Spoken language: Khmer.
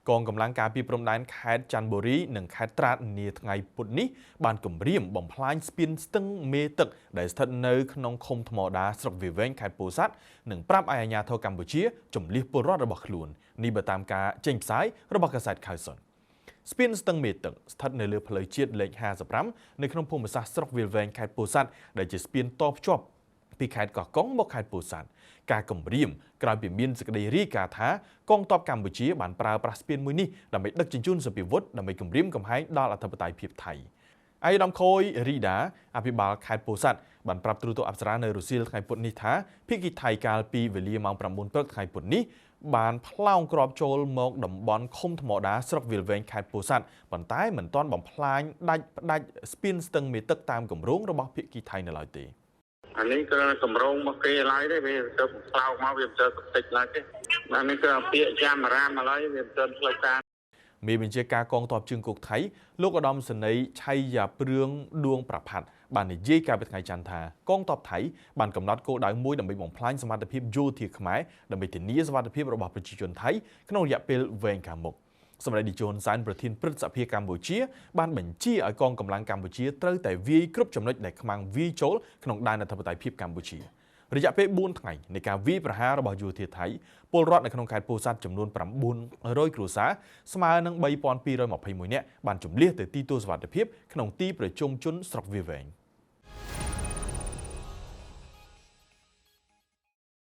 កងកម្លាំងការពារព្រំដែនខេត្តច័ន្ទបុរីនិងខេត្តត្រាតនាថ្ងៃពុធនេះបានគម្រាមបំផ្លាញស្ពានស្ទឹងមេទឹកដែលស្ថិតនៅក្នុងឃុំថ្មដាស្រុកវាលវែងខេត្តពោធិ៍សាត់និងប្រាប់ឲ្យអាជ្ញាធរកម្ពុជាជម្លៀសពលរដ្ឋរបស់ខ្លួននេះបើតាមការចេញផ្សាយរបស់កាសែតខៅសុនស្ពានស្ទឹងមេទឹកស្ថិតនៅលើផ្លូវជាតិលេខ55នៅក្នុងភូមិសាស្ត្រស្រុកវាលវែងខេត្តពោធិ៍សាត់ដែលជាស្ពានតភ្ជាប់ពីខេត្តកោះកុងមកខេត្តពោធិ៍សាត់ការគម្រាមក្រោយពីមានសេចក្តីរាយការណ៍ថាកងទ័ពកម្ពុជាបានប្រើប្រាស់ស្ពានមួយនេះដើម្បីដឹកជញ្ជូនសព្វាវុធដើម្បីគម្រាមកំហែងដល់អធិបតេយ្យភាពថៃឯកឧត្តមខូយរីដាអភិបាលខេត្តពោធិ៍សាត់បានប្រាប់ទូរទស្សន៍អប្សរានៅរសៀលថ្ងៃពុធនេះថាភាគីថៃកាលពីវេលាម៉ោង9ព្រឹកថ្ងៃពុធនេះបានផ្លោងគ្រាប់ចូលមកតំបន់ឃុំថ្មដាស្រុកវាលវែងខេត្តពោធិ៍សាត់ប៉ុន្តែមិនទាន់បំផ្លាញដាច់ផ្ដាច់ស្ពានស្ទឹងមេទឹកតាមគម្រោងរបស់ភាគីថៃនៅឡើយទេ អានេះគឺកម្រងមកគេឡើយទេវាទៅផ្លោកមកវាមិនទៅតិចឡើយទេអានេះគឺពាក្យចាំរាមឡើយវាមិនទៅផ្លូវការ មេបញ្ជាការកងទ័ពជើងគោកថៃលោកឧត្តមសេនីយ៍ឆៃយ៉ាព្រឿងដួងប្រផាត់បាននិយាយកាលពីថ្ងៃច័ន្ទថាកងទ័ពថៃបានកំណត់គោលដៅមួយដើម្បីបំផ្លាញសមត្ថភាពយោធាខ្មែរដើម្បីធានាសុវត្ថិភាពរបស់ប្រជាជនថៃក្នុងរយៈពេលវែងខាងមុខសម្ដេចតេជោហ៊ុនសែនប្រធានព្រឹទ្ធសភាកម្ពុជាបានបញ្ជាឲ្យកងកម្លាំងកម្ពុជាត្រូវតែវាយគ្រប់ចំណុចដែលខ្មាំងវាយចូលក្នុងដែនអធិបតេយ្យភាពកម្ពុជារយៈពេល4ថ្ងៃនៃការវាយប្រហាររបស់យោធាថៃពលរដ្ឋនៅក្នុងខេត្តពោធិ៍សាត់ចំនួន900គ្រួសារស្មើនឹង3221នាក់បានជម្លៀសទៅទីទួលសុវត្ថិភាពក្នុងទីប្រជុំជនស្រុកវាលវែង។